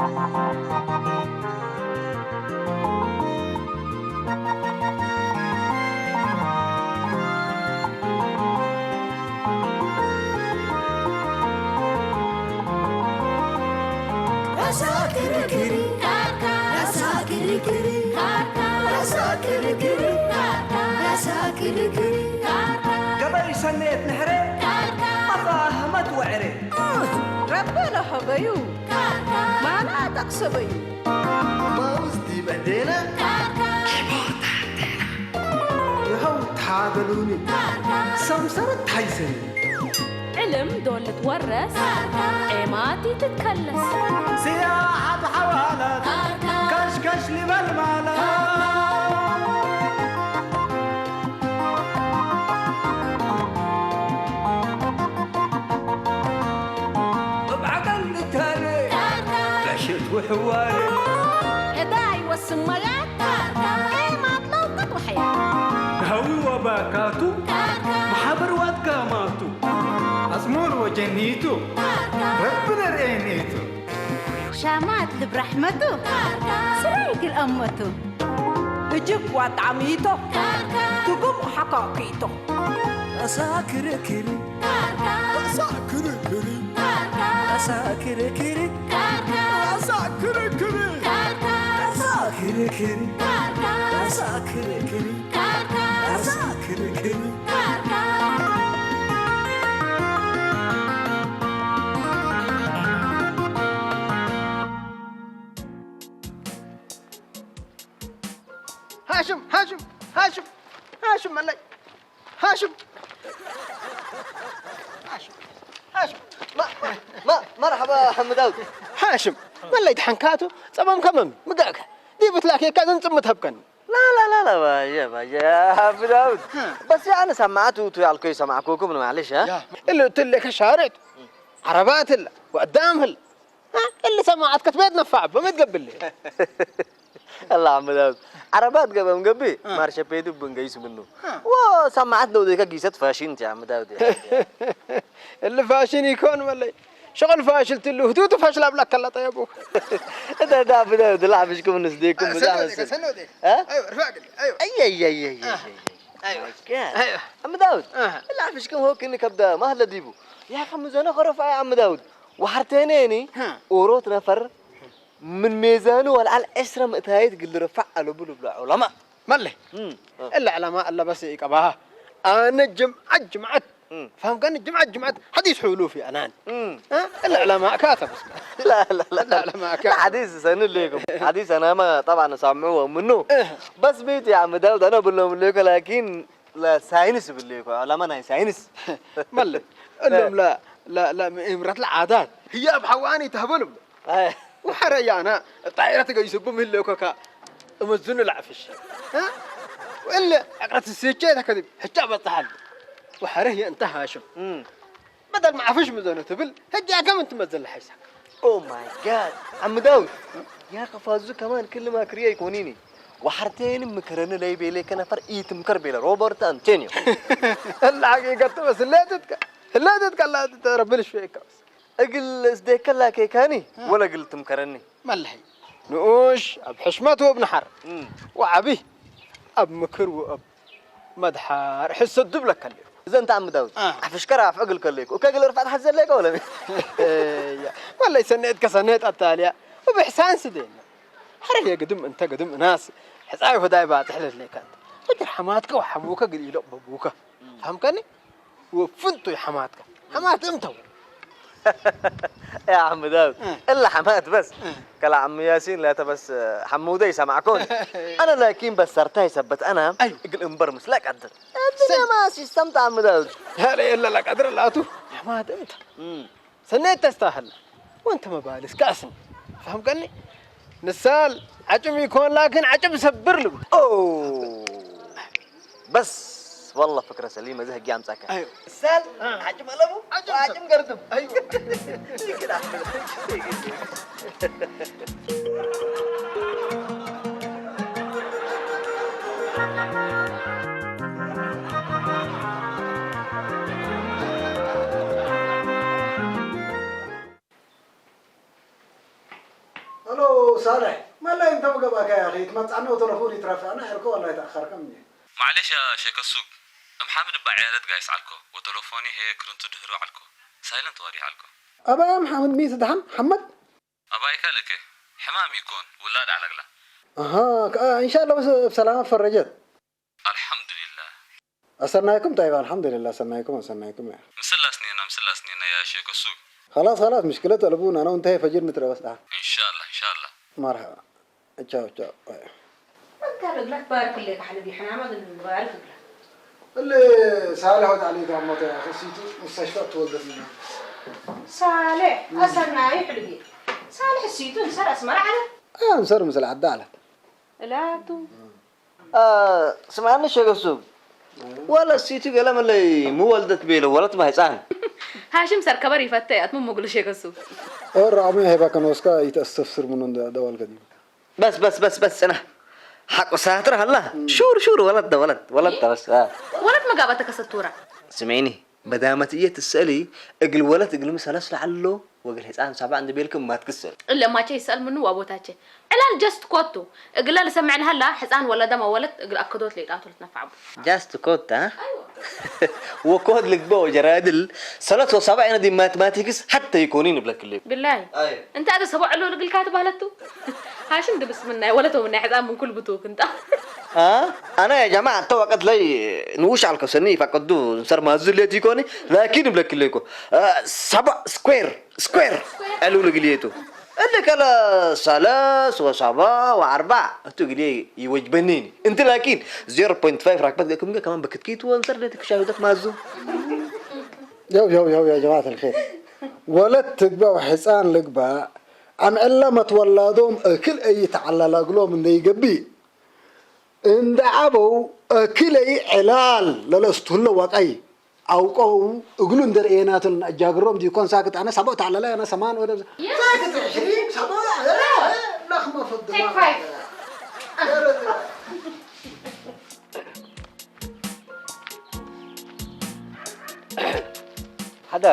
ራሳ ክርክር፣ ራሳ ክርክር፣ ራሳ ክርክር፣ ራሳ ክርክር። ገበይ ሰኔት ንሕረ፣ ኣፋ ህመት ወዕረ። ረቢ ለሀበዩ፣ ማና ጠቅሰበዩ። ማውዝ ዲበ ዴና፣ ይኸው ታበሉኒ፣ ሰምሰረት ታይሰኒ። ዕልም ዶ ልትወረስ፣ ዔማት ትትከለስ። ስያ ሓብ ሓዋላት፣ ካሽካሽ ሊበል ማላ። ብዓቀን ልታነ፣ በሽት ውሕዋነ። እዳ ይወስን ማያት፣ ዔማት ለውቅት ወሐያ። ሃዊ ወባካቱ፣ ማሕበር ዋትካ ማቱ። ኣጽሙር ወጀኒቱ፣ ረቢ ነርኤኒቱ። ሻማት ልብ ራሕመቱ፣ ስራይ ክልአመቱ። እጅግ ዋጣሚቶ፣ ትጉም ሓካኪቶ። ራሳ ክርክር፣ ራሳ ክርክር፣ ራሳ ክርክር፣ ራሳ ክርክር፣ ራሳ ክርክር፣ ራሳ ክርክር፣ ራሳ ክርክር። ሃሽም፣ ሃሽም፣ ሃሽም፣ ሃሽም፣ ሃሽም፣ መለይ። ሃሽም፣ ሃሽም፣ ሃሽም። ማ-፣ ማ-፣ ማ-፣ መርሓባ፣ ሓምድ ዳውድ። ሃሽም፣ መለይ፣ ተሓንካቱ፣ ጸመም ከመም፣ ምግዕከ። ዲብት ላኬካ ዘንጽምት ሃብከኒ። لا، لا، لا، لا، باجي، باجي، يا أبو داود. ها. بس يعني سمعت وتو يالكو سمعكوكم، معلش، ها؟ يا. اللي قلت لك شارعت. عربات هلا، وقدام هلا. ها؟ اللي سمعت كتبت نفع، بمد قبل لي. الله عم داود. عربات قبل مقبي، ها. مارشة بيدو بنقيس منه. ها. وسمعت لو ديك قيست فاشين يا عم داود، يا. اللي فاشين يكون ولا شغل فاشل تلو، هدوء فاشل أبلك كلا طيبوك. أنت، أنت أبو داود، لا، مش كم نسديكم، آه، بزعل سنودك، نسد. سنودك. ها؟ أيوة، رفع قلبي، أيوة. أي، أي، أي، أي، أي، آه. أي. أيوة. أيوة. عم داود، آه. لا، مش كم هو كني كبدا، ما هلا ديبو. يا أخي، مزانا خرف يا عم داود. وحرتينيني، ها. وروت نفر من ميزانه والعيال عشرة متايد قل رفع على بلو بلا علماء. مالي؟ مم. آه. إلا علماء الله بس يقبها. أنا جمعة، جمعة. مم. فهم كان جمعة، جمعة. حديث حلوفي أنا. مم. ها؟ إلا علماء كاتب اسمه. لا، لا، لا. إلا علماء لا، كاتب. حديث سنة ليكم. حديث أنا ما طبعًا سامعوه منه. إيه. بس بيت يا عم داود، أنا بقول لهم ليكم، لكن لا ساينس بالليكم، علماء ناي ساينس. مالي؟ قال لهم لا، لا، لا، إمرأة العادات. هي أبحواني تهبلهم. أي. وحريانا، الطائرة تقى يسبهم اللي كوكا. أمزن العفش. ها؟ وإلا أقرأت السيتشي ذا كذب. حتى بطحن. وحره ينتهى شو. مم. بدل ما عفش مزنه تبل، هجا كم أنت مزل حيسك. Oh my God. عم داود. يا أخي فازو كمان كل ما كريه يكونيني. وحرتين مكرن لي بيلي كان فرق إيت مكر بيلا روبرت أنتونيو. الحقيقة بس لا تتك-، لا تتك-، لا تتربلش فيك بس. እግል እስዴከላ ኬካኒ እ። ወለ እግል ትምከረኒ? መለሀይ ንኡሽ ኣብ ሕሽመት ወብ ንሓር እም። ወዓቢ ኣብ ምክር ወእብ መድሓር ሕሰ ዱብለካ ኣለኹ። እዘ እንተ ዓሚ ዳውድ እ። ኣፍሽከር ኣፍ እግል ከለይኩ እከ እግል ርፋዕ ትሓዝ ዘለይከ ወለ እያ። ወለይ ሰኔት ከሰኔት ኣታልያ ወብሕሳን ስደና። ሓረየ ግድም እንተ ግድም እናስ ሕፃይ ወዳይ ባጽሕ ለለይካ እንተ። ወጀር ሓማትከ ወሓሙከ እግል ኢሎቕ በቡከ። ፈህምከኒ? ወፍንቱ የሓማትካ። ሓማት እምተው። يا عم داود እ። إلا حماد بس እ። كلا عم ياسين لا تبس حمودة يسمعكون. أنا لكن بس سرتاي سبت أنا أيوة. قل انبر مسلاك قدر. الدنيا ما سيستمت عم داود. هلا يلا لا قدر لا تو. ሓማት እምተ። እም። ሰናይ ተስተካኸልና። ወንተ መባልስ ካስን። ፈህምከኒ? ንሳል ዓጭም ይኮን ላኪን ዓጭም ሰብር ልብል። أوه. بس والله فكرة سليمة زي هجي أمسكها. أيوة. ንሳል እ። ዓጭም ኣለቡ፣ ዓጭም ዓጭም ሰብ። ገርድም። أيوة. ሄሎ ሳልሕ፣ መለይ እንተ ምገባእካ ያኺ፣ ትመጽዓኒ ወተለፎን ይትረፍ፣ ኣነ ሄርኮ ወላሂ ተኣኸርካ ምኒ። ማዕሌሽ ያ ሸከ ሱብ፣ እም ሓምድ እባ ዕያደት ጋይስ ዓልኮ፣ ወተለፎኒ ሄ ክርንቱ ድህሩ ዓልኮ፣ ሳይለንት ዋዲሕ ዓልኮ። ኣባይ ኣም ሓምድ ሚት ደሓን ሓመድ? ኣባይ ካልእከ፣ ሕማም ይኮን፣ ውላድ ዓለግላ። ኣሃ፣ ከኣ ኢንሻላ በስ ብሰላማ ፈረጀት። ኣልሓምዱሊላህ። ኣሰናይኩም ጠይብ፣ ኣልሓምዱሊላህ፣ ኣሰናይኩም፣ ኣሰናይኩም ያ። ምስላ ስኒና፣ ምስላ ስኒና ያ ሸከ ሱብ። خلاص، خلاص، مشكلة الأبو، أنا وأنت هي فجر نترى بس، آه. ኢንሻላህ፣ ኢንሻላህ። مرحبا. تشاو، تشاو. ባርክ እለ ካሕልብ ይሕናማ ግን ባርክ እለ። እለ ሳልሕ ወድ ዓሊ ጋሞ ተኸሲቱ ሙስተሽፋ ተወልደ ሚና። ሳልሕ፣ ኣሰናይ ሕልቢ። ሳልሕ ሲቱ ንሰር ኣስመራ ዓለ። آه، نصر مثل عدا على. እላቱ። ስምዓኒ ሸገሱ፣ ወላ ሲቱ ገለ መለይ ምወልደት ቤለ ወለት ማህፃን። ሃሽም ሰርከበር ይፈተ ኣትሙ ሙግሉ ሸገሱ። ኦር ራሙ ሄባ ከን ወስካ ይተስተፍስር ምኑ ደዋል ከዲ። በስ በስ በስ በስ ጽና። ሓቁ ሳትር ሃላ ሹር ሹር ወለት ወለት ወለት በስ። ወለት መጋባ ተከሰቱራ። ስሜኒ በዳመት እየ ትሰሊ እግል ወለት እግል ምሰለስ ለዓሎ ወግል ህፃን ሰባ እንደ ቤልክም ማትክሰል። እለ ማቸ ይሰል ምኑ ዋቦታቸ ዕላል ጀስት ኮቱ እግለ ልሰምዕ ለሃላ ሕፃን ወለደ መወለት እግል ኣከዶት ለይጣቱ ልትነፋዕቡ። ጃስት ኮታ ወኮድ ልግበ ወጀራድል ሰለት ወሰባ አይነ ዲ ማትማቲክስ ሐተ ይኮኒ ንብለክልዩ። ብላይ ኣይ። እንተ ኣደ ሰቦ ዕሎ ልግልካ ትባህለቱ ሃሽም ድብስ ምናይ ወለቶ ምናይ ሕፃን ምን ኩል ብቱ ክንጣ። ها؟ أنا يا جماعة تو وقت لي نوش على الكسني فقدو نصر ما زلت يكوني لكن بلك ليكو آه، سبع سكوير سكوير قالوا لي قليتو اللي كلا ثلاث وسبع وأربع أتو قلي يوجبنيني أنت لكن زيرو بوينت فايف راكبت لكم كمان بكتكيت وانصر لي تكشاهدت ما زو. يو يو يو يا جماعة الخير. ولد تقبع وحسان لقبع عم علمة ولادهم كل أي تعلل أقلهم من يقبي. እንዳ ዓበው እክለይ ዕላል ለለስቱለ ዋቃይ ኣውቀው እግሉ እንደርእየናትን ኣጃግሮም ዲኮን ሳክት ኣነ ሰቦ ታለለ ኣነ ሰማን ወደ ሳክት ሕሪ ሰቦ ለኽመ ፍድማ ሓደ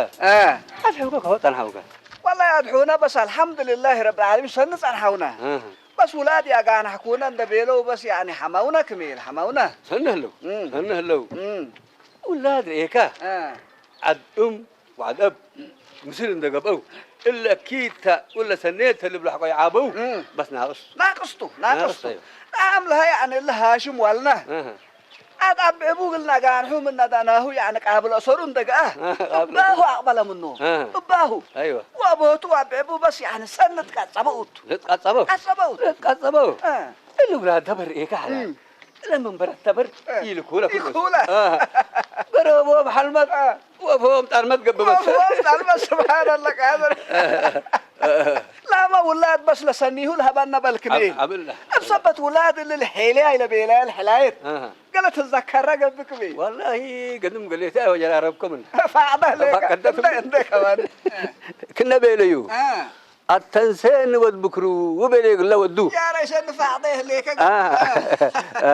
ኣፍሕምከ ከወጣን ሓውከ ወላ ኣድሑና በስ ኣልሓምዱሊላህ ረብ ዓለሚን ሰኒ ጸንሓውና በስ ውላድ ያጋናሕኩነ እንደ ቤለው በስ ያኒ ሓማውና ክሜል ሓማውና ሰኒ ህለው እም። ሰኒ ህለው እም። ውላድ ርኤካ እ። ዓድም ዋዕደብ ምስል እንደ ገብአው እለ ኪታ ውለ ሰኔት ተልብሎ ሓቆ ይዓበው እም። በስ ናቅስ ናቅስቱ ናቅስቱ ናቅስ እዩ። ናም ለሃ ያኒ እለ ሃሽም ዋልና እህ። ኣጣብዕቡ ግልና ጋንሑ ምናዳናሁ ያኒ ቃብል ኣሰሩ እንደገኣ ቃብል እባሁ ኣቕበለ ምኖ እ። እባሁ ኣይወ ወቦቱ ኣብዕቡ በስ ያኒ ሰንት ቀጸበኡቱ ልትቃጸበው ቀጸበኡቱ ልትቃጸበው እ። እሉ ብላ ደበር ኤካ ሓላ እም። ለምን በረት ደበር እ። ይልኩ ለኩሉ ይኩላ እ። በረቦ ብሓልመት እ። ወፎም ጣልመት ገብበት ወፎም ጣልመት ስብሓን ኣላ ቃድር ላማ ውላድ በስ ለሰኒሁ ለሀባና በልክሜ ኣብ- ኣብላ። እብ ሰበት ውላድ እልል ሄልያ ኢለ ቤላያ ልሕላየት እህ። ገለ ትዘከረ ገብክሜ ወላሂ ገድም ገሌታ ወጀራረብኩምን ፋዕዳ ሌከ ፈቀደት እንደ እንደ ከማን ክነ ቤለዩ እ። ኣተንሴን ወድ ብክሩ ውቤሌ ግለ ወዱ ያ ረሸን ፋዕዳ ሌከ እ። እ።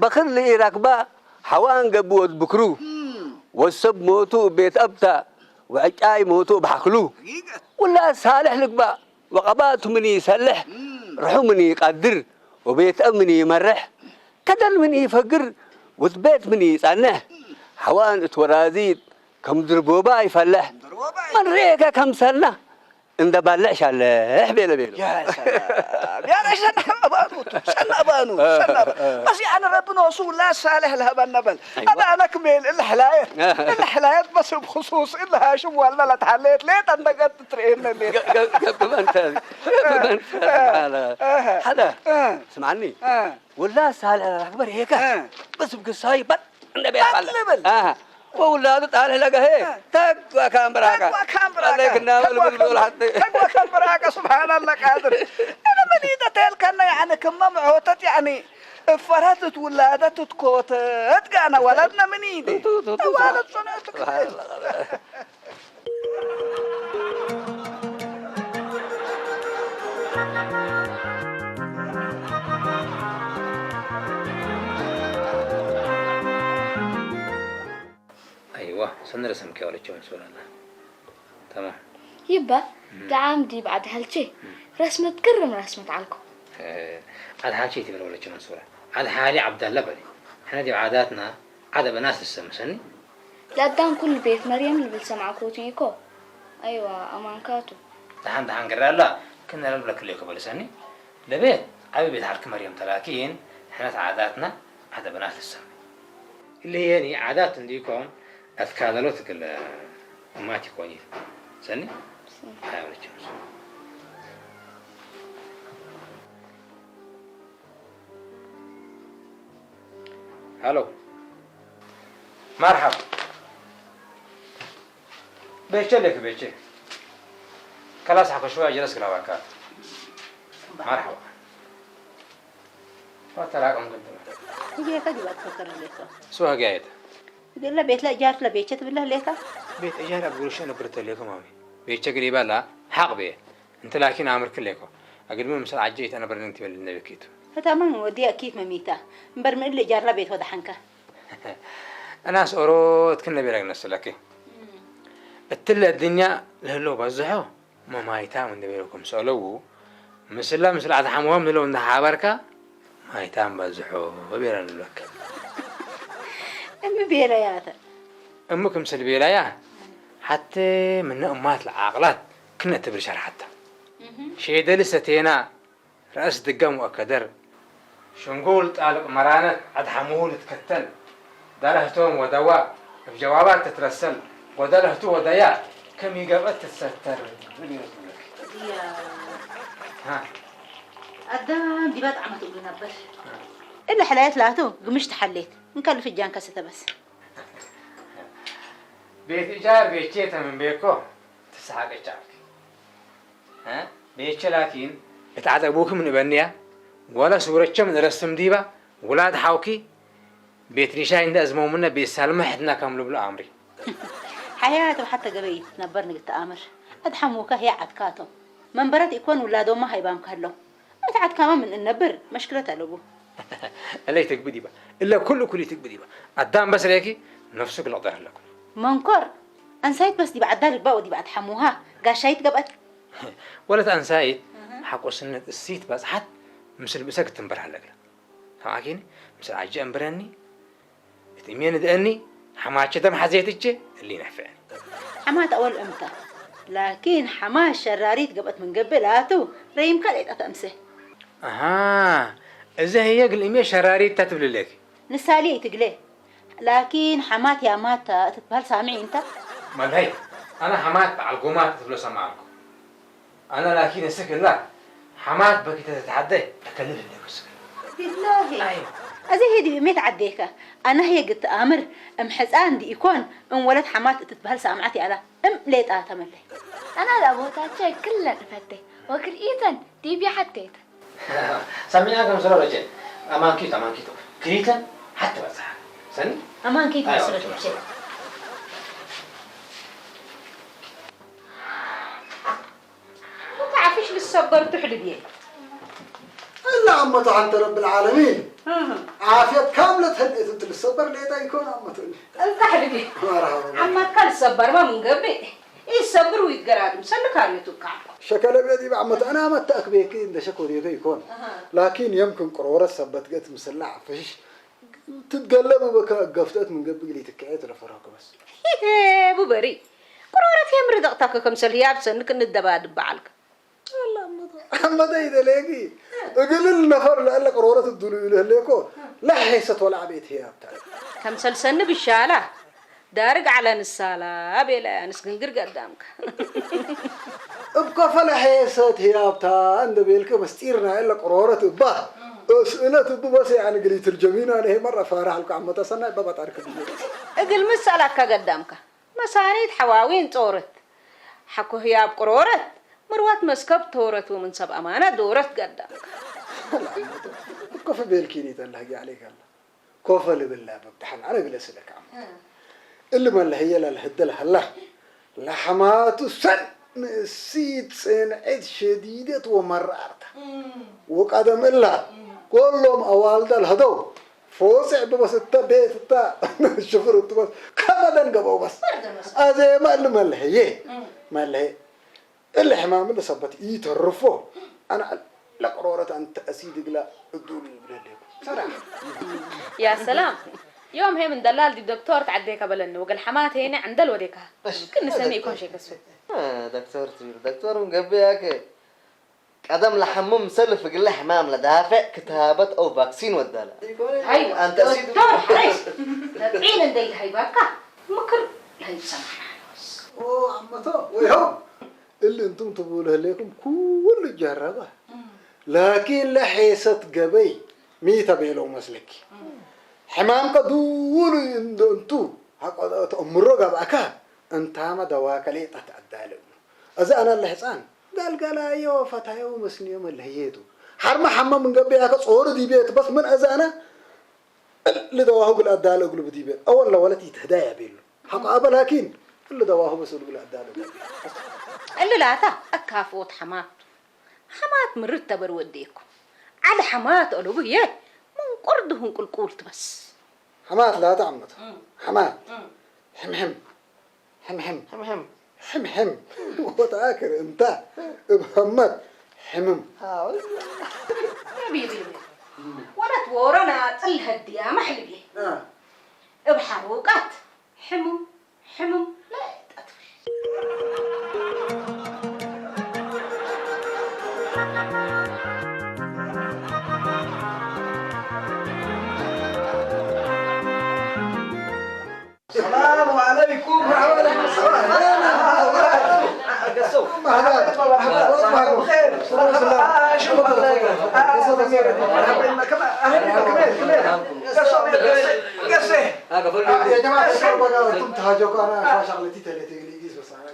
በክር ልኢራክባ ሓዋን ገብ ወድ ብክሩ እም። ወሰብ ሞቱ ቤት ኣብታ ወዕጫይ ሞቱ ብሓክሉ ሐቂቀት። ውላድ ሳልሕ ልግባእ ወቀባቱ ምን ይሰልሕ እም። ርሑ ምን ይቀድር ወቤት ኣብ ምን ይመርሕ ከደል ምን ይፈግር ውት ቤት ምን ይጸንሕ ሓዋን እት ወራዚት ከም ድርቦባ ይፈልሕ ድርቦባ መን ርኤከ ከምሰልና እንደ ባልዕ ሻለሕ ቤለ ቤሎ። يا سلام. يا ريت سنة أبانو، سنة أبانو، سنة أبانو. بس يعني ربنا رسول الله صالح لها بالنبل. أيوة. هذا أنا كميل إلا حلاية. إلا حلاية بس بخصوص إلا هاشم ولا لا تحليت ليه تندقت ترين ليه. قبل أنت، قبل أنت، سبحان الله. هذا، آه. سمعني. آه. والله صالح الأكبر هيك. آه. بس بقصاي بط. እንደ ቤት ባለ። አትልብል። አሃ። ወውላዱ ጣል ለገሄ። አ። ተጓ ካምብራቃ። ተጓ ካምብራቃ። አለክና ተጓ ብልብል ካምብራ-፣ ሐጥ። ተጓ ካምብራቃ። ሱብሃንአላህ ቃድር። እነ ምን ይደተልከና ያኒ ክመ ምዖተት ያኒ እፈረት ትውላደት ትኮተት ጋና ወለድነ ምን ይዲ? ቱ፣ ቱ፣ ቱ፣ ቱ። ተዋለት ሶነ ትክክል። ሱብሃንአላህ። أيوة، سنرسم كي ولد جون سورة الله. تمام. يبا، ደዓም ዲብ ዓዲ ሃልቼ ረስመት ግርም ረስመት ዓልኮ። ዓድ ሓልቼ ትብል ወለች መንሱራ። ዓድ ሓሊ ዓብዳላ በሊ። ሕነ ዲብ ዓዳትና ዓደ በናት ዝሰምሰኒ። ለኣዳም ኩሉ ቤት መርየም ልብል ሰማዕኩትኝ እኮ። ኣይዋ፣ ኣማንካቱ። ደሓን ደሓን ገራ ኣላ፣ ክነረል ብለክልዮ ከበልሰኒ። ለቤት ዓቢ ቤት ዓርኪ መርየም ተላኪን፣ ሕነት ዓዳትና ዓደ በናት ልሰሚ። እልየኒ ዓዳት እንዲኮም ኣትካለሎ ትግለ እማት ይኮን ይል። ሰኒ? ሰኒ። ኣይወለችም። ሃሎ። መርሓባ። ቤቼ ሌክ ቤቼ። ከላስ ሓኮሽዋ ጀለስ ግላባካ። መርሓባ። ወተራቀም ግንትነ። هي كذبة تفكر لك. ስዋ ጋየት። ይገለ ቤት ለእጃር ለቤቸ ትብለህ ሌካ? ቤት እጃር ኣብ ጉርሻ ነብር ተሌኮ ማሚ። ቤቸ ግሪባ ላ ሓቅ ቤ። እንተ ላኪን ኣምር ክሌኮ። ኣግድሚ ምስል ዓጀ ይተነበርንን ትበል ነብኪቱ። ፈታማን ወዲ ኣኪት መሚታ። እምበር ምእል እጃርላ ቤት ወደ ሓንካ። እናስ ኦሮት ክነቤረግ ነስለኪ። እትለ ኣድንያ ለህሎ በዝሖ መማይታም እንደቤረኩም ሰለዉ። ምስላ ምስል ኣድሓምዎም ንለው እንዳሓበርካ ማይታም በዝሖ ቤረ ንብለክ። እሚ ቤለያተ። እሚ ክምስል ቤላያ ሓተ ምነ እማት ለዓቅላት ክነ ትብል ሸርሓታ። ሼደሊ ሰቴና ረእስ ድገም ወአከደር ሽንጉል ጣልቅ መራነት ዓድ ሓሙሁ ልትከተል ዳለህቶም ወደዋ እብ ጀዋባት ትትረሰል ወዳለህቱ ወደያ ከም ይገብአት ትትሰተር። እያ። ሃ። ኣዳም ዲባ ጣዕመ ትብሉ ነበር። እለ ሕላየት ላቱ ግምሽ ተሓሌት እንከ ልፍጃን ከሰተ በስ። ቤት እጃር ቤቼ ተምን ቤኮ ትሰሓቀች ዓርኪ። እ? ቤቼ ላኪን እት ዓጠቡክም ንበንያ ወላ ሱረቸም ንረስም ዲባ ውላድ ሓውኪ ቤት ሪሻይ እንደ እዝመሙነ ቤት ሳልመ ሕትና ከም ልብሎ ኣምሪ። ሓያት ብሓተ ገበይ ትነበር ንግተኣምር። ኣድሓሙከ ህያ ዓትካቶም። መንበረት ኢኮን ውላዶማ ሃይባም ከህሎም። ኣቲ ዓትካማ ምን እነብር መሽክለት ኣለቡ። እለይ ትግቢ ዲባ። እለ ኩሉ ኩሉ ትግቢ ዲባ። ኣዳም በስሬኪ ነፍሱ ክለቕደር ኣለኩም። መንኮር ኣንሳይት በስ ዲባ ዓዳ ልግባ ወዲባ ኣትሓሙሃ ጋሻይት ገብአት። ወለት ኣንሳይት ሓቆስነት እሲት በጽሓት ምስል ብእሰ ክትንበር ኣለግላ። ሰማዕኪኒ? ምስል ዓጀ እንብረኒ፣ እቲ እሜ ንድአኒ፣ ሓማቸ ደም ሓዘየት እቼ፣ እሊ ነሕፍዐን። ሓማት ኣወል እምታ። ላኪን ሓማት ሸራሪት ገብአት ምን ገብእ ላቱ፣ ረይምካ ሌጣ ተእምሰ። ኣሃ፣ እዘ ህየ ግል እሜ ሸራሪት እታ ትብልለኪ። ንሳሊ ይትግለ። ላኪን ሓማት ያማታ እትትበሃል ሳምዒ እንታ? መለይ፣ ኣነ ሓማት በዓል ጎማት ትብሎ ሰማዕኩ። ኣነ ላኪን እስክ እላ ሓማት በኪተ ተተሓደ ተከልል እንደ ኩስክ። ቢላሂ። ኣይ። እዚ ሄዲ ብሜት ዓዴከ ኣነ ህየ ግትኣምር እም ሕፃን ዲኢኮን እም ወለት ሓማት እትትበሃል ሳምዓት ያላ እም ሌጣ ተመለይ። ኣና ለኣቦታቸ ክለን እፈቴ ወክልኢተን ዲብያ ሓቴተ። ሰሚዕና ከም ስለ ረጀ ኣማንኪቱ ኣማንኪቱ ክሊተን ሓቲ በጽሓ ሰኒ ኣማንኪቱ ኣይ፣ ስለ ኣማንኪቱ። እታ ዓፊሽ ልሰበር ትሕልብ እየ። እላ ኣመቶ ሓንተ ረብል ዓለሚን። እህ። ዓፍየት ካምለት ህልእት እንት ልሰበር ሌጣ ይኮን ኣመቶ እሊ። እልካ ሕልብ እየ። መርሃባ። ዓመትካ ልሰበርማ ምን ገብእ? ይሰብር ወይገራድም ሰልካ ርዮቱ እካ። ሸከለ ቤት ይባዕ መቶ ኣና መታ ኣክቤኪ እንደ ሸኮ ዲዮቶ ይኮን። እህ። ላኪን የምክን ቅሮረት ሰበት ገት ምስላ ዓፍሽ ትትገለብ በከ ገፍተት ምን ገብእ ግሊ ትከዐ ትረፈረኩ በስ። ሂሄ ቡበሪ። ቁሮረት የምሪ ደቕታከ ከምሰል ህያብ ሰንክ እንደባድብ በዓልከ። ኣመተ ይደለየኪ እግልል ነፈር ለአለ ቅሮረት እድሉ ይልህሌኮ ለሐይሰት ወላ ቤት ህያብታ። ከምሰል ሰኒ ብሻላ ዳርግ ዓለ ንሳላ ቤለ ኣንስ ግንግር ገዳምከ። እብ ከፈለ ሐይሰት ህያብታ እንደ ቤልከ መስጢርና እለ ቅሮረት እባ እስእለት እብ በስ ያኒ ግሊ ትርጀሚና ነሄ መረ ፋራ አልኩ አመተ ሰናይ በበጣርክ ብዬ። እግል ምሳላካ ገዳምካ። መሳኒት ሐዋዊን ጾረት። ሐኮ ህያብ ቅሮረት። ምርዋት መስከብ ቶረት ወምን ሰብ ኣማና ዶረት ገዳ። እኮ ፈ ቤልኪኒ ተላጊ ዓለይካ ኣላ። ኮፈ ልብላ በብድሓን ኣነ ግለ ስለካ ዓም። እሊ መለሀየ ላልህደል ሀላ። ለሐማቱ ሰን ንእሲት ጽንዕት ሸዲደት ወመራርታ። ወቃደም እላ ኮሎም ኣዋልዳ ለሀደው። ፎጽዕ ብበስ እተ ቤት እተ ሽፍር እቱ በስ ከመደን ገበው በስ። ኣዘ ማል መለሀየ። መለሀየ። እለ ሕማም እለ ሰበት ኢተርፎ፣ ኣነ ለቅሮረት ኣንተ ኣሲድ እግላ እዱል ይብለለኩም። ሰላም። يا سلام. يوم هي من دلال دي دكتور تعديك بلن وقال حمات هنا عند الوديكها. كن سني يكون شيء كسو. ዶክተር ትብል ዶክተር ገበያከ ቀደም ለሐሙም ሰልፍ ግለ ሕማም ለዳፈዕ ክታበት ኦ ቫክሲን ወዳለ هاي أنت أسيد. دكتور حريش. تبعين عند الهيبكة. مكر هاي سمعنا. ኦ ኣመቶ ወይሆም እሊ እንቱም ትብሉ ህሌኩም ኩሉ ጀረበ ላኪን ለሐሰት ገበይ ሚተ ቤለው መስለኪ ሕማምከ ድውሉ እንቱ ተእምሮ ገብኣካ እንታመ ደዋከ ሌጣ ተኣዳለ እብሉ። እዚ ኣነ ለሕፃን ጋልጋላዮ ፈታዮ መስንዮ መለህየቱ ሓርማ ሓማ ምንገብያከ ጾሩ ዲቤት በስ ምን እዚ ኣነ እሊ ደዋሁ ግል ኣዳለ እግሉ ብዲቤት ኣወላ ወለት ይትህዳያ ቤሉ ሓቆ ኣበ ላኪን እሊ ደዋሁ በስ እግሉ ኣዳለ እግሉ እሊ ላታ ኣካፍኦት ሓማት ሓማት ምርት ተበር ወዴኩም ዓሊ ሓማት ኦሎቡ የ መንቆር ድሁን ቁልቁል ትበስ ሓማት ላታ ዓመት ሓማት ሕምሕም ሕምሕም ሕምሕም ሕምሕም ወተኣክር እንታ እብ ሃመት ሕምም ወለት ወረና ጥል ህድያ ማሕልቤ እብ ሓሩቃት ሕምም ሕምም ለጠጥፍ السلام عليكم. وعليكم السلام. مرحبا بكم. مرحبا بكم. مرحبا بكم. بخير. مرحبا. آه، شو بقول لك؟ آه، كمان. أهلا بك. كمان. كمان. قصة. قصة. يا جماعة الشباب بقى انتم تهاجوكوا انا شغلتي تلاتة انجليز بس انا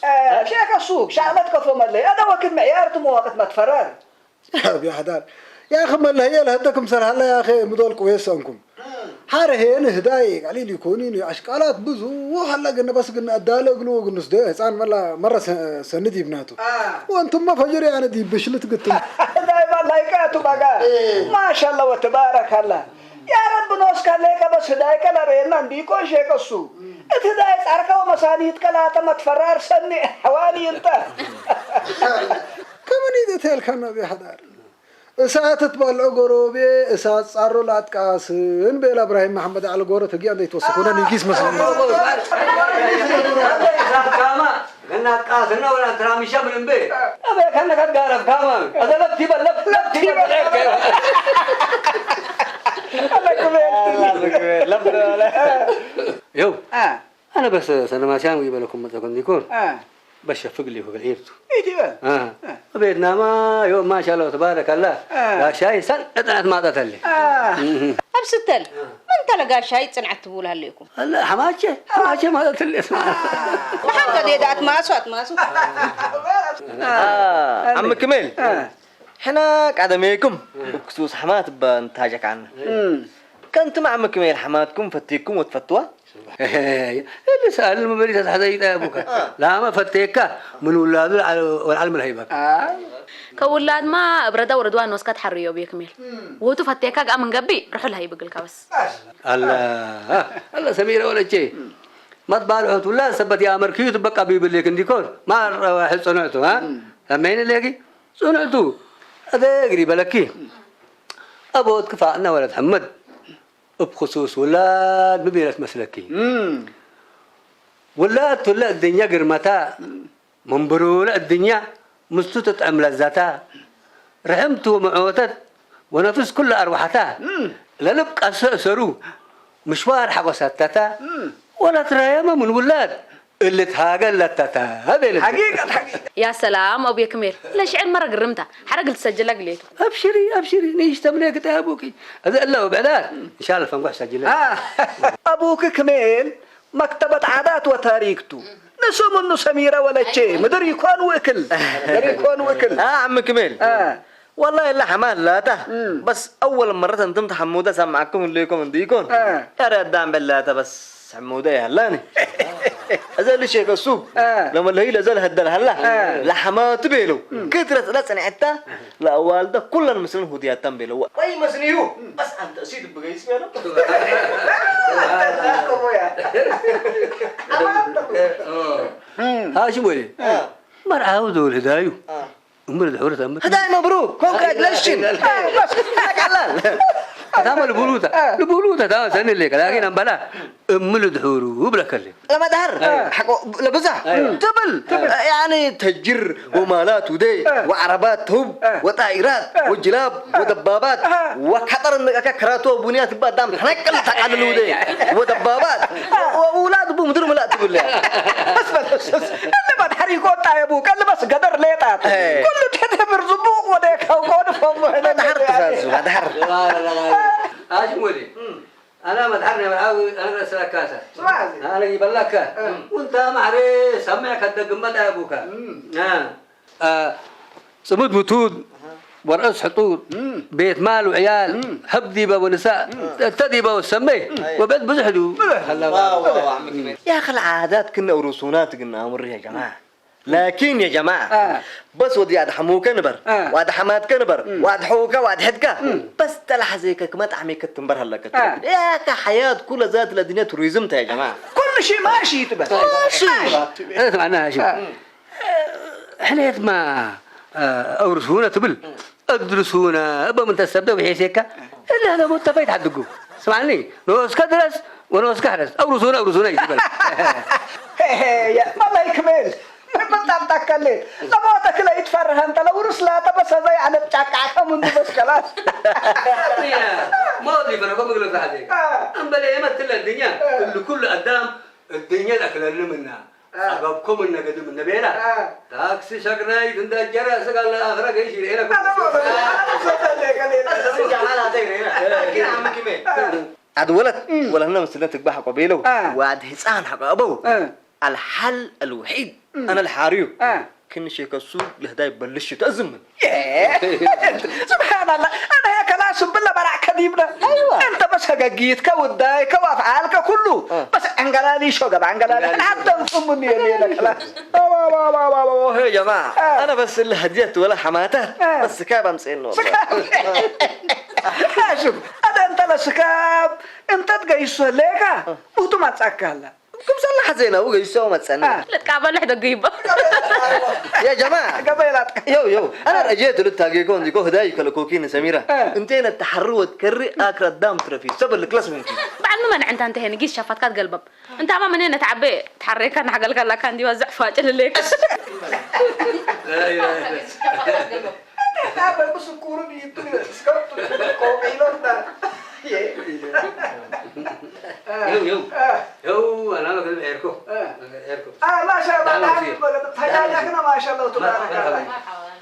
آه، شيخ السوق شغلتك فهم اللي هذا وقت معيار تمو وقت ما تفرر. ቢያሕዳር ያኸ መለህየ ለህደ ክምሰል ሃላ ያኸ ምዶል ቅዌ ሰንኩም ሓረ ሄን ህዳይ ቀሊል ይኮኒን ኣሽቃላት ብዙ ሃላ ግን በስ ግን ኣዳለ እግሉ ወግኑስ ደ ህፃን መላ መረ ሰንድ ይብናቱ ወንቱማ ፈጅር ያነ ዲ ብሽልት ግትም ዳይማ ላይቃቱ ባጋ ማሻላ ወተባረካላ ያ ረቢ ኖስካ ሌቀ በስ ህዳይ ቀላ ሬና እንዲቆ ሼቀሱ እቲ ህዳይ ጻርከ ወመሳኒት ቀላተ መትፈራር ሰኒ ሕዋኒ እንተ ከመን ይደተልካና ቢያሕዳር እሳት ትበልዖ ጎሮቤ እሳት ጻሮ ላትቃስን ቤላ እብራሂም መሐመድ ዓሊ ጎረ ተጊያ እንደ ይትወስኩነ ንጊስ መስለኒ ጋማ እናትቃስና ወላ ትራሚሻ ምን እምቤ አበ ከነ ከጋረፍ ጋማ አዘ ለብ ቲበል ለብ ለብ ቲበል ለብ ለብ ይው ኣነ በስ ሰነማስያን ይበለኩም መጠኩም ዲኮር በሸፍግ ሊሁ ግልዒርቱ ኢቲበ ቤትናማ ዮ ማሻላ ተባረከላ ጋሻይ ሰን እጥነት ማጠተሊ ኣብ ስተል ምን ተለ ጋሻይ ፅንዓት ትብሉ ሃለይኩም ሐማቼ ሐማቼ ማጠተሊ መሓን ከዴዳ ኣትማሱ ኣትማሱ ዓም ክሜል ሕና ቀደሜኩም ብክሱስ ሕማት እባ እንታጀካና ከንትም ዓም ክሜል ሕማትኩም ፈቲኩም ወትፈትዋ اللي سأل المبري تحت يطيبك لا ما فتيك من ولاد والعلم الهيبك ከውላድማ እብረዳ ወረድዋ ንወስካ ትሓርዮ ብየ ክሜል ውቱ ፈቴካ ጋር ምንገቢ ርሑል ሃይብግልካ በስ ኣላ ኣላ ሰሚረ ወለቼ ማት ባልዖት ውላ ሰበት የኣመርክዩ ትበቃ ቢብሌክ እንዲኮን ማር ሕል ጽንዕቱ ሰመይን ሌኪ ጽንዕቱ ኣደ እግሪ በለኪ ኣቦት ክፋእና ወለት ሕመድ እብ ክሱስ ውላድ ምቢለት መስለኪ ውላድ ቱለ እድኛ ግርመታ መንብሩለ እድኛ ምስቱ ትጥዕም ለዛታ ርሕምቱ ምዕወተት ወነፍስ ኩለ ኣርዋሕታ ለልብ ቀሰ እሰሩ ምሽዋር ሓቆሳታታ ወለትረየመ ምን ውላድ እልትሃገ ለታታ ቤለ حقيقة حقيقة يا سلام أبو يكميل لا شعر مرة قرمتها حرق السجلة قليته أبشري أبشري نيش تملك تابوكي هذا إلا وبعدات إن شاء الله فنقح سجلة ኣቡክ ክሜል መክተበት ዓዳት ወታሪክቱ ንሱ ምኑ ሰሚረ ወለቼ ምድር ይኮን ውእክል ምድር ይኮን ውእክል ዓም ክሜል والله إلا حمال لا ته بس أول مرة أنتم تحمودة سمعكم اللي يكون ديكون يا ريت دام بالله ته بس حمودة يا هلاني أزل الشيخ السوق لما اللي هي لازال هدل هلا لحمات بيلو كثرة لا سنعتا ለኣዋልደ ኩለን ምስለን ሁድያተን ቤለዋ። ወይ መስንዩ በስ ኣንተ እሲድ ብገይስ ቤሎ። ሃሽም ወይ መርዓዊ ዝብል ህዳዩ እምር ድሕሪ ተምር ህዳይ መብሩክ ኮንግራቹሌሽን። በስ ቀላል። ታማ ልቡሉታ ልቡሉታ ታማ ሰንሌ ከላኪን ኣምባላ እምል ድሕሩ ብለከል ለመድሃር ለብዛ ትብል ያኒ ተጅር ወማላት ውዴ ወዓረባት ትሁብ ወጣኢራት ወጅላብ ወደባባት ወካጠር ነቀካ ክራቶ ቡንያት ባዳም ተነቅል ተቃልል ውዴ ወደባባት ወውላድ ቡ ምድር ምላእ ትብል። በስ በስ በስ በስ። ለመድሃር ይቆጣ የቡ ቀልበስ ገደር ሌጣት ኩሉ ተደብር ዝቡቅ ወደ ከውቆድ ፈሞ መድሃር ትዛዙ መድሃር ኣሽሙሊ ኣና መድሓር ናይ መርዓዊ ኣነ ረስረካታ ስማ እዚ ኣነ ይበላካ እ። ውንታ ማዕረ ሰሚዕካ ትደግመ ዳ ኣቡካ እ። እ። አ፣ ጽሙድ ብቱድ ወርዕስ ሕጡድ ቤት ማል ውዕያል ሀብ ዲበ ወንሳእ እተ ዲበ ወሰመይ ወብዕድ ብዙሕ ዱ يا أخي العادات كنا ورثونات قلنا أمر يا جماعة لكن يا جماعة آه. بس ودي عاد حموك نبر آه. وعاد حماتك نبر مم. وعاد حوكا وعاد حدكا مم. بس تلاحظيك كما تعميك تنبر هلك آه. يا كحياة كل ذات الدنيا توريزم يا جماعة كل شيء ماشي تبس ماشي أنا معناها شو آه. حليت ما آه، أورثونا تبل أدرسونا أبا من تسبب حيسيكا إلا هذا متفايت حدقو سمعني نوسكا درس ونوسكا حرس أورثونا أورثونا يتبل والله يكمل ምጣጣ ከሌ ለሞተ ክለ ይትፈርህ እንተ ለውርስ ላተ በሰዘ ያነ ጫቃ ከሙን በስ ከላስ ሞት ይፈረቆ ምግሎ ታዜ እምበለ የመትለ ድኛ ኩሉ ኩሉ ኣዳም እድኛ ለክለልምና ጸበብኩም እነገድም እነቤላ ታክሲ ሸግናይት እንዳጀረ ስጋለ ኣኽረ ገይሽ ይልኤለ አድወለት ወለህነ ምስልነ ትግባ ሐቆ ቤለው ዋድ ህፃን ሐቆ አበው አልሐል አልውሒድ አነ ልሓርዩ ክንሸከሱ ለህዳይ በልሽ ተእዝምን سبحان الله أنا هيك لا سب الله براك كذيبنا أنت بس هجيتك ودايك وأفعالك كله بس أنقلالي شو قبع أنقلالي أنا حتى نصمني اللي لك لا يا جماعة أنا بس اللي هديت ولا حماتات بس كاب أمسين والله شوف هذا أنت لسكاب أنت تقيسه ليك وتو ما تسأكل كم صلى حزينة وقيسه وما تسألنا ልቃበልሕ ደጉ ይባ يا جماعة قبيلات يو يو أنا رجيت للتاقيكون ديكو هداي كالكوكين سميرة انتين التحرو وتكري آكرا دام ترفي سبب الكلاس ممكن بعد ما منع انت انتهينا قيس شفات كات قلبب انت عما منين تعبي تحريك انا حق الكلا كان دي وزع فاجل ليك هذا بس كورن يتبع سكرت كوكيلون ده يو يو يو أنا ما كنت عيركو عيركو آه ما شاء الله تعالى حجاجكنا ما شاء الله تبارك الله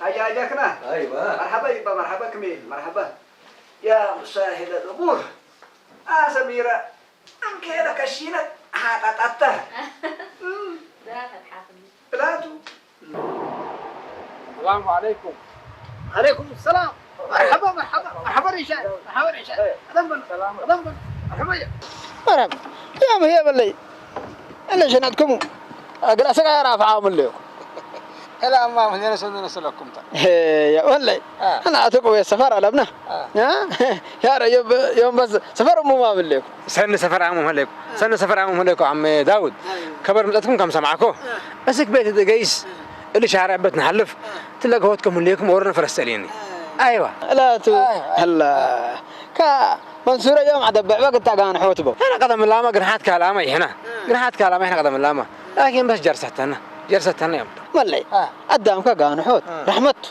حجاجكنا أيوة مرحبا يبا مرحبا كميل مرحبا يا مسهل الأمور آه سميرة أنك لك الشينة حاططته بلاتو السلام عليكم. عليكم السلام. مرحبا مرحبا مرحبا ريشان مرحبا ريشان. اهلا بنا اهلا بنا مرحبا يا مرحبا يا مهيا بلي. انا شناتكم اقرا سكا رافع عامل لكم. لا ما من انا سنه نسلكم تا. يا ولي انا اتوقع السفر على ابنه. ها يا ريب يوم بس سفر مو ما بليكم. ሰኒ ሰፈር ዓሞም ሀለይኩ ሰኒ ሰፈር ዓሞም ሀለይኩ ዓመ ዳውድ ከበር ምጠትኩም ከም ሰማዕኮ እስክ ቤት ገይስ እሊ ሻርዕ በት ንሓልፍ ትለገሆትኩም ህልየኩም ወርነ ፈረስ ተልየኒ ኣይዋ ላቱ ሀላ ካ መንሱረ ዮም ዓደበዕ በግ እታ ጋንሖት በው ሕነ ቀደም ላማ ግንሓት ካልኣማ ይሕና ግንሓት ካልኣማ ይሕና ቀደም ላማ ላኪን በስ ጀርሰተና ጀርሰተና ዮም መለይ ኣዳምካ ጋንሖት ረሕመቱ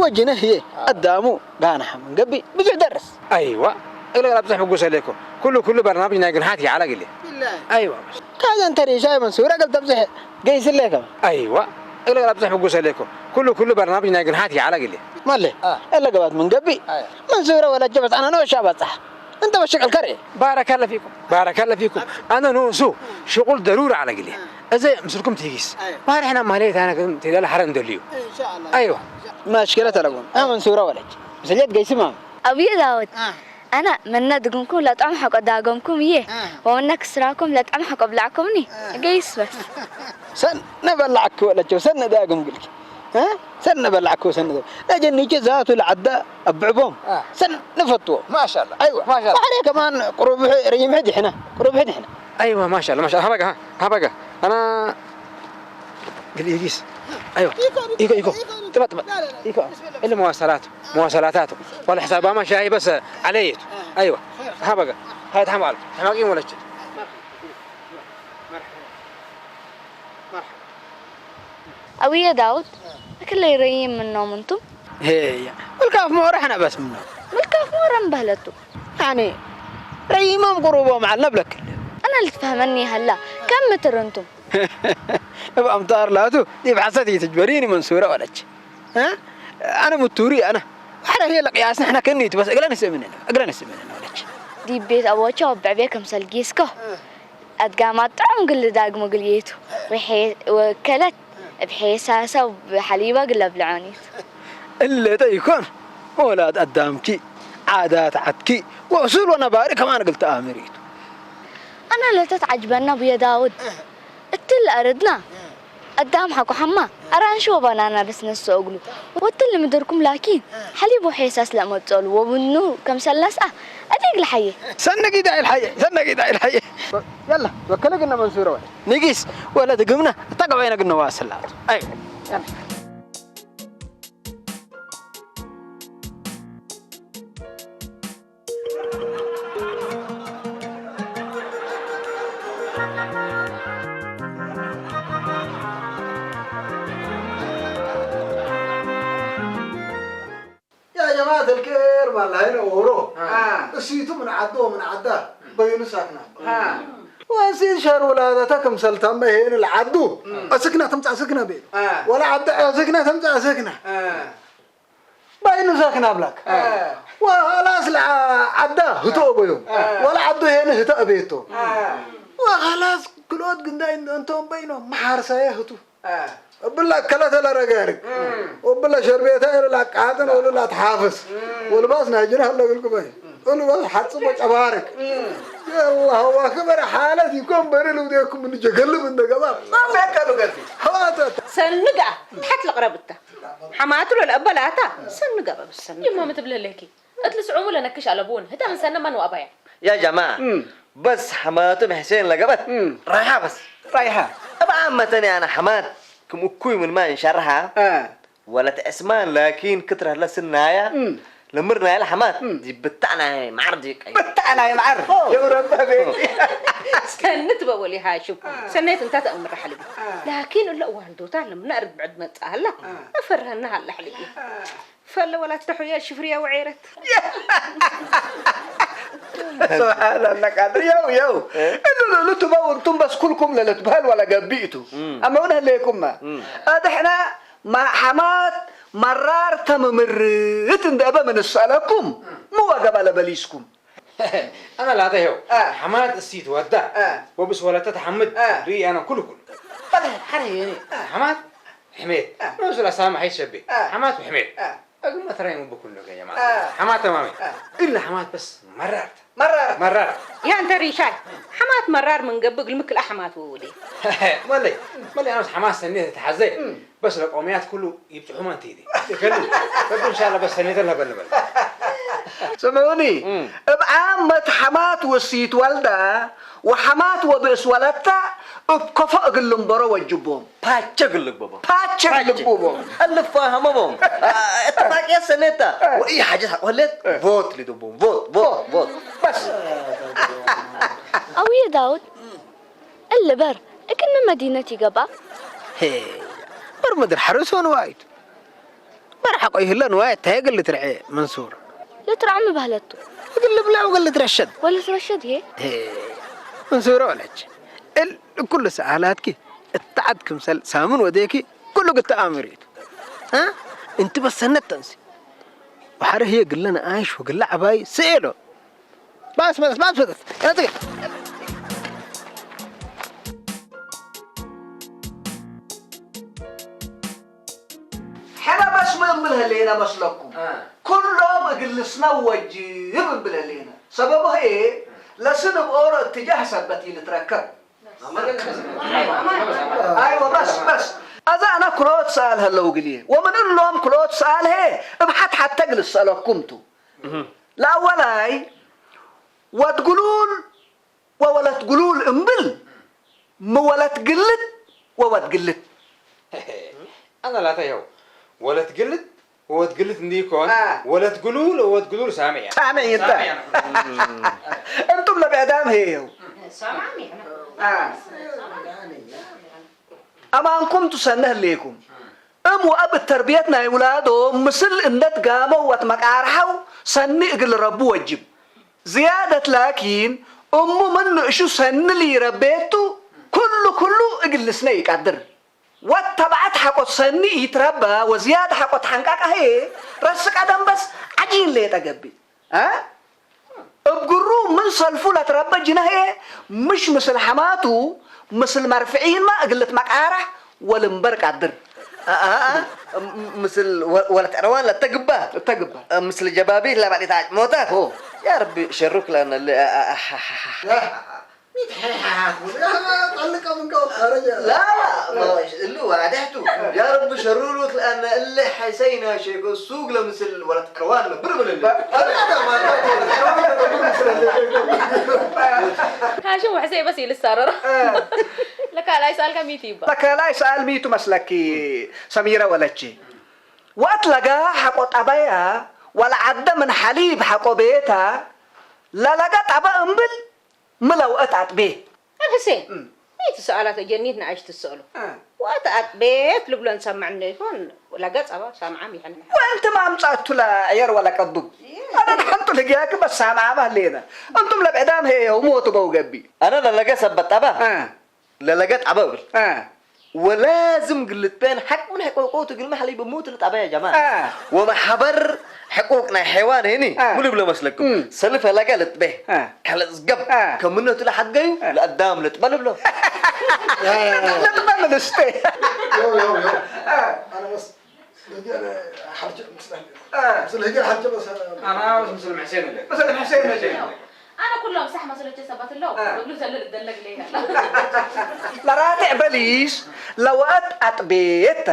ወጅነ ህየ ኣዳሙ ጋና ሓመን ገቢ ብዙሕ ደርስ ኣይዋ እግለ ላብፅሕ ብጉሰ ለኮ ኩሉ ኩሉ በርናምጅ ናይ ግንሓት ይዓላ ግሌ ኣይዋ ካዘን ተሪሻ መንሱረ እግል ተብፅሕ ገይስለ ከማ ኣይዋ እግለ ላብፅሕ ብጉሰ ለኮ ኩሉ ኩሉ በርናምጅ ናይ ግንሓት ይዓላ ግሌ ማለ እለ ገባት ምን ገቢ መንሱረ ወለጀ በፃና ነው እሻ በፃሕ እንተ በሽቀል ከርኤ ባረከለ ፊኩም ባረከለ ፊኩም ኣነ ንሱ ሽቁል ደሩር ዓለ ግሌ እዘ ምስልኩም ትይጊስ ባርሕና ማሌት ኣነ ትደለ ሓረ እንደልዩ ኣይዋ ማሽከለ ተለጎም ኣመን ሱራ ወለች ምስልየት ገይስማም أبي داود أنا منا دقنكم لا طعم حق داقمكم يه ومنا كسراكم لا طعم حق بلعكم ني قيس بس ሰን ነበላዕክ ወለቸው ሰን ዳግም ግልኪ ሰን ነበላዕክ ሰን ነጀኒቸ ዛቱ ለዓዳ ኣብዕቦም ሰን ንፈትዎ ማሻላ ኣይዋ ማሻላ ባሕሪ ከማን ቁሩብ ርይምሕ ድሕና ቁሩብ ድሕና ኣይዋ ማሻላ ማሻላ ሃበጋ ሃበጋ ኣና ግልኢጊስ أيوة. إيكو، إيكو. تبع، تبع. إيكو. اللي مواصلات، مواصلاتاته. ولا حساب ما شاي بس عليت. أيوة. ها بقى. هاي تحمل. تحمل ولا شيء. مرحبا. مرحبا. أوية داود، أكل لي ريم منهم أنتم؟ هي. والكاف مورحنا بس منهم. والكاف مورا بهلتو. يعني ريمهم قروبهم على نبلك. أنا اللي تفهمني هلا. كم متر أنتم؟ ابقى مطار لاتو دي بعصتي تجبريني منصورة ولك. ها؟ أنا متوري أنا. حنا هي لقياس نحن كنيت بس أقلنا سمننا. أقلنا سمننا ولك. دي بيت أبوك وبعبيك مسلقيسكو. ኣድጋማት ጥዑም ግሊ ዳግሞ ግልየቱ ወከለት ብሔሳሳ ብሓሊባ ግለ ብልዖኒት። እለ ተይኮን ወላድ ኣዳምኪ ዓዳት ዓድኪ ወእሱል ወነባሪ ከማን ግል ተኣምሪቱ። ኣነ ለተት ዓጅበና ቡየ ዳውድ እትል ኣረድና ኣዳም ሓቆ ሓማ ኣራንሺ ወባናና በስ ነስኦ እግሉ ወትል ምድርኩም ላኪን ሓሊብ ወሔሳስ ለእመጸሉ ወብኑ ከምሰል ነስኣ ኣዴግ ለሓየ። ሰነጊዳ ኢልሓየ ሰነጊዳ ኢልሓየ يلا وكلك إنه منصورة ولا نقيس ولا دقمنا تقوينا قلنا واصل لا أي يلا يا جماعة الخير ما الله هنا ورو. እሲቱ ምን ዓዱ ወምን ዓዳ በይኑ ሳክና ወሲድ ሸር ውላደተ ክምሰልተመ ይሄን ለዓዱ እስክና ትምጻእ ስክና ቤት ወላ ዓዳ እስክና ትምጻእ ስክና በይኑ ሳክና ብላክ ወላስ ለዓዳ ህቶ በዮም ወላ ዓዱ ይሄን ህቶ ቤቶ ወላስ ክሎት ግንዳይ እንቶም በይኖ መሓርሳየ ህቱ እብላ ከለተ ለረጋርግ ወብላ ሸርቤታ ኢሉ ላቃጥን ወሉ ላትሓፍስ ወልባስ ናይ ጅና ኣለግልኩመ ወልባስ ሓጽቦ ጨባርግ የላሁ አክበር ሓለት ይኮን በሪ ልውዴኩም እንጀገልብ እንደገባ ሰንጋ ታሕት ለቅረብታ ሓማቱ ለለአበላታ ሰንጋ በብሰን ይማ ምትብለለኪ እትልስዑሙ ለነክሽ ኣለብውን ህተ ምንሰነ መን ወአባያ يا جماعة بس حماتم حسين لقبت رايحة بس رايحة أبا عامة أنا حمات كم أكوي من ما إن شرحها ولا تأسمان لكن كترة لا سنايا لمرنا يا حمات دي بتاعنا هي معر دي بتاعنا يا معر يا رب بيتي استنت بقولي هاشم سنيت انت تأمر حلبي لكن إلا وهندوتا لما نعرض بعد ما تسهل أفرهنا هلا حلبي ፈለ ወላ ተሑያ ሽፍርያ ወዔረት سبحان الله قادر يو يو إنه لتبو أنتم بس كلكم للتبهل ولا قبيتوا أما هنا ليكم ما أدحنا ما حمات مرار تممرت عند أبا من السألكم مو وقب على بليسكم ኣነ ላተ ሄው ሓማት እሲት ወዳ ወብስ ወለተ ተሓምድ ርኢ ኣነ ኩሉ ኩሉ ሓማት ሕሜት ርሱል ኣሳማ ሓይ ሸቤ ሓማት ሕሜት እግመ ተራይ ሙብ ኩሉ ገ ጀማ ሓማት ተማሚ ኢላ ሓማት በስ መራርት መራርት መራርት ያ እንተ ሪሻይ ሓማት መራር ምን ገብእ ግልምክል ኣሕማት ወወዴ መለይ መለይ ኣነስ ሓማት ሰኒ ተሓዘ بس لقوميات كله يبتحوا ما انتيدي يكلوا رب ان شاء الله بس سنيت لها بنبل سمعوني ابعام مت حمات وسيت والدا وحمات وبئس ولدتا ابكفا اقلم برو وجبهم ፓቸ ግልግበቦ ፓቸ ግልግበቦ الفاهم بوم اتفاق يا سنيتا واي حاجه حقولت فوت لدبوم فوت فوت فوت بس أوي داود اللي بر اكن من مدينتي قبا هي بر مدر حرسون وايد بر حقو يهلن وايد تايقل لترعي منصور لترعم بهلتو قل بلا وقل لترشد ولا ترشد هي هي منصور ولج ال كل سألاتك اتعد كمسل سامن وديكي كله قلت آمريت ها انت بس سنت تنسي وحره هي قل لنا عايش وقل لعباي سيلو بس بس بس بس يا تقي ሕነ በስመ እምብል ህሌነ መስለኩም ኩሎም እግል ልስነው ወጅብ እምብል ህሌነ። ሰበቡ ህዬ ለስንብ ኦሮ እትጃህ ሰበት ኢልትረከብ። አይወ በስ በስ አዛ አነ ክልኦት ሰኣል ሀለው እግልዬ ወምን እሎም ክልኦት ሰኣል ህዬ እብ ሐት ሐተ እግል እሰአለኩም ቱ። ለአወላይ ወድ ግሉል ወወለት ግሉል እምብል ሚ ወለት ግልት ወወድ ግልት። أنا لا تيهو. ولد قلت، وود قلت نديكون. آه. ولد قلول، وود قلول سامع. سامع أنت. سامع. أنتم لبعدام هيهو. سامع. آه. أمانكم تسنه ليكم. እም ወአብ እተርብየት ናይ ውላዶም ምስል እንደ ትጋመው ወትመቃርሐው ሰኒ እግል ረቡ ወጅብ። ዝያደት ላኪን እሙ ምን ንእሹ ሰኒ ሊረቤቱ ኩሉ ኩሉ እግል ልስነ ኢቀድር። ወድ ተብዐት ሐቆት ሰኒ ኢትረባ ወዝያድ ሐቆት ሐንቃቃ ህዬ ረስቀ ደንበስ ዐጂን ሌጠ ገብእ። አ? እብ ግሩ ምን ሰልፉ ለትረበ ጅነ ህዬ ምሽ ምስል ሐማቱ ምስል መርፍዒንመ እግል ልትመቃራሕ ወልንበር ቀድር። አ፣ አ፣ አ፣ ም-፣ ምስል ወ-፣ ወለት ዕረዋን ለተግባ። እተግባ። እ፣ ምስል ጀባቢት ለባዕዲት አጭሞታ። ኦ። ያ ረቢ ሸሩክ ለአነ ል-፣ አ፣ አ፣ አ፣ ሐ፣ ሐ፣ ሐ። لا، لا، ما هوش، اللي هو عدهته. يا رب شرورك، لأن اللي حيسينا شيء السوق لمثل ولا تروان بربل اللي. هذا ما هاشم وحسين بس يلسارر. ለካልኣይ ሰኣል ከሚት ይባ። ለካልኣይ ሰኣል ሚቱ መስለኪ ሰሚረ ወለቺ። ወአት ለጋ ሐቆ ጠበያ ወለዐደ ምን ሐሊብ ሐቆ ቤታ ለለጋ ጠበ እምብል ምለውአት አጥቤ። አብ ሕሴን፣ እም። ሚት ሰኣላት ጀኒት ነኣሽ ትሰእሎ። እ። ወአት አጥቤት ልብሎ እንሰምዕ እንደ ይኮን፣ ለገ ጸባ ሳምዓም ይሐን። ወእንትም አምጻቱ ለዕየር ወለቀብብ። የ- አነ ንሐንቱ ልግያክ በስ ሳምዓ ባህሌነ። እንቱም ለብዕዳም ሄየው ሞቱ በው ገቢ። አነ ለለገ ሰበት ጠባ፣ እ። ለለገ ጠባ እብል። እ። ወላዝም ግልት በን ሐቅ ምን ሕቆቆ ትግል መሕሊ ብሙት ልጠባ ያ ጀማ። እ። ወመሐበር ሕቁቅ ናይ ሐይዋን ሄኒ እ። ሙሉ ብሎ መስለኩም። እም። ሰልፍ ለገ ልጥቤ። እ። ከለዝገብ እ። ከምነቱ ለሐገዩ እ። ለአዳም ልጥበ ልብሎ። ልጥበ ምንስቴ። ዮ፣ ዮ፣ ዮ። እ። አነ በስ፣ ለገ ሐርጀ ምስል እ። ምስል ለገ ሐርጀ በስ። አና በስ ምስል ሕሴን ለ። ምስል ሕሴን ለ። አነ ኩሎም ሳሕ መስለቼ ሰባት ኣለዉ። እ። እብሉ ዘለ ልደለግ ለይ። ለራትዕ በሊስ ለወአት አጥቤተ።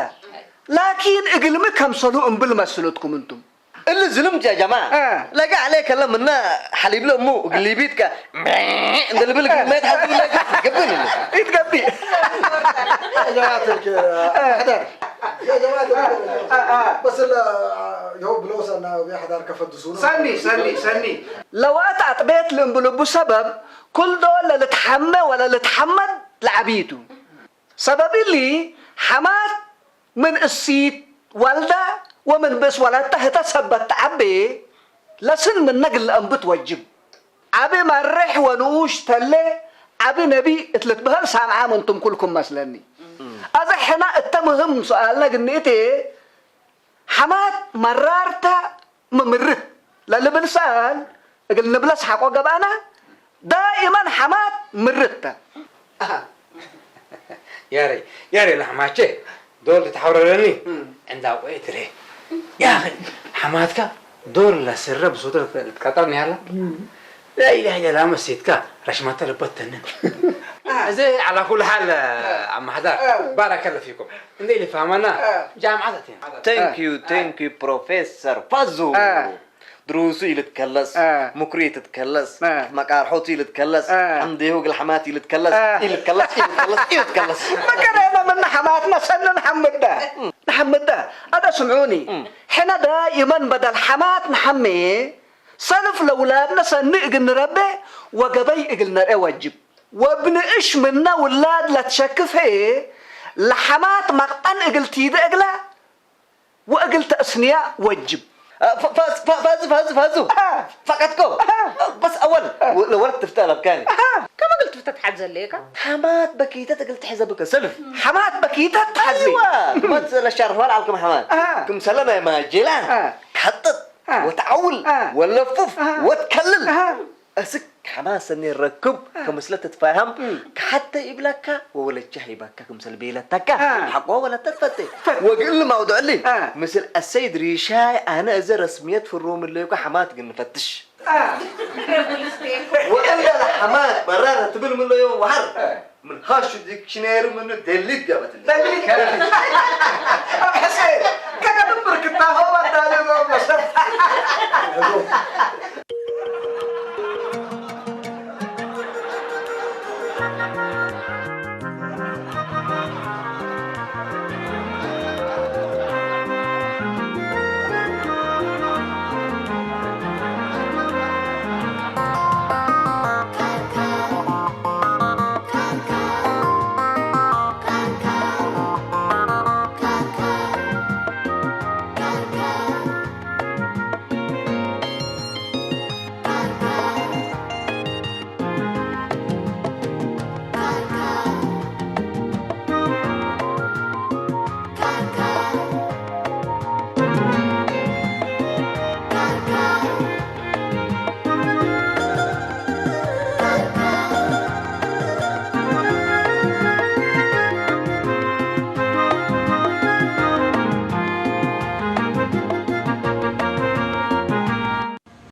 ላኪን እግልሚ ከምሰሉ እምብል መስሉትኩም እንቱም። እሊ ዝልምት ያ ጀማ። እ። ለጋ ዐለ ከለ ምና ሐሊብ ለሙ እግል ሊቢትከ እንደ ልብል እግል መት ሐዝብ ለጋ ገብን እሊ። ኢትገብእ። يا جماعة الك-، أحضر. يا جماعة الك-، እ፣ እ። بس ال-، يهو بلوسنا وبيحضر كفدسونا. ሰኒ፣ ሰኒ፣ ሰኒ። ለወአት አጥቤት ልእምብልቡ ሰበብ ኩል ዶል ለልትሐመ ወለልትሐመድ ለዐቢቱ። ሰበብ እሊ ሐማት ምን እሲት ወልዳ ወምን ብእስ ወለተ ህተ ሰበት ተዐቤ ለስን ምነ ግለ እንብት ወጅብ። ዐቢ መሬሕ ወንኡሽ ተሌ ዐቢ ነቢ እት ልትበህል ሳምዓም እንቱም ኩልኩም መስለኒ። አዘ ሕና እተ ምህም ሱኣልነ ግንእቴ ሐማት መራርታ ምምርህ ለልብል ሰኣል እግል ንብለስ ሐቆ ገብአና ዳኢመን ሐማት ምርህተ። አሃ። ያሬ፣ ያሬ ለሐማቼ ዶል ትትሐውረረኒ እም። ዕንዳ ቆየት ሬ። ያኺ ሐማትካ ዶል ለስረ ብሶተ ልትቀጠርኒ ያላ። እም። لا إله إلا الله መሲትካ ረሽመተ ልበተንን። አሃ። እዚ على كل حال አመሐዳር አሃ። ባረከ ፊኩም። እንዴ ልፋማና አሃ። ጃምዓት አቴና። Thank you, thank you ፕሮፌሰር ፋዙ። አሃ። ድሩሱ ኢልትከለስ፣ አ። ምክሩ ኢትትከለስ፣ አ። መቃርሖቱ ኢልትከለስ፣ አ። ሐምዴሁ እግል ሐማት ኢልትከለስ፣ አ። ኢልትከለስ፣ ኢልትከለስ፣ ኢልትከለስ። መከረና ምን ሐማትና ሰኒ ንሐምዳ። እም። ንሐምዳ። አደ ስምዑኒ። እም። ሕነ ዳኢመን በደል ሐማት ንሐሜ፣ ሰልፍ ለውላድነ ሰኒ እግል ንረቤ ወገበይ እግል ነርኤ ወጅብ። ወብንእሽ ምነ ውላድ ለትሸክፍ ህዬ፣ ለሐማት መቅጠን እግል ቲደ እግላ፣ ወእግል ተእስንያ ወጅብ። አ፣ ፈ-፣ ፈ-፣ ፈ-፣ ፈዙ፣ ፈዙ፣ ፈዙ። አሃ። ፈቀድኮ። አሃ። በስ አወል፣ አሃ። ወ-፣ ለወለት ትፍተ ለብካኒ። አሃ። ከም እግል ትፍተ ትሓዝ ዘለየካ? ሐማት በኪተት እግል ትሕዘ ብከ ሰልፍ። ሐማት በኪተት ትሓዝ። አይዋ። ክመት ለሻርፋል አልክም ሐማት። አሃ። ክምሰለ ናይ ማጀላን። አሃ። ከጥጥ። አሃ። ወተዓውል። አሃ። ወለፉፍ። አሃ። ወትከልል። አሃ። እስክ ሐማሰኒ ረክብ አ። ከምስለ ትትፋሃም እ። ከሐተ ይብለካ ወወለቻ ሂባካ ክምሰል ቤለተካ አ። ሐቆ ወለተ ትፈቴ ፈቴ። ወግል ማውዱዕሊ አ። ምስል አሰይድ ሪሻይ አነ እዘ ረስምየት ፍሩም እለይኮ ሐማት ግን ንፈትሽ። አ። ወእለ ለሐማት በራር ትብል ምለዮ ወሐር አ። ምን ሃሹ ዲክሽነሪ ምኑ ደሊት ገበትለ። ደሊት ገበትለ። አብ ሕሴን፣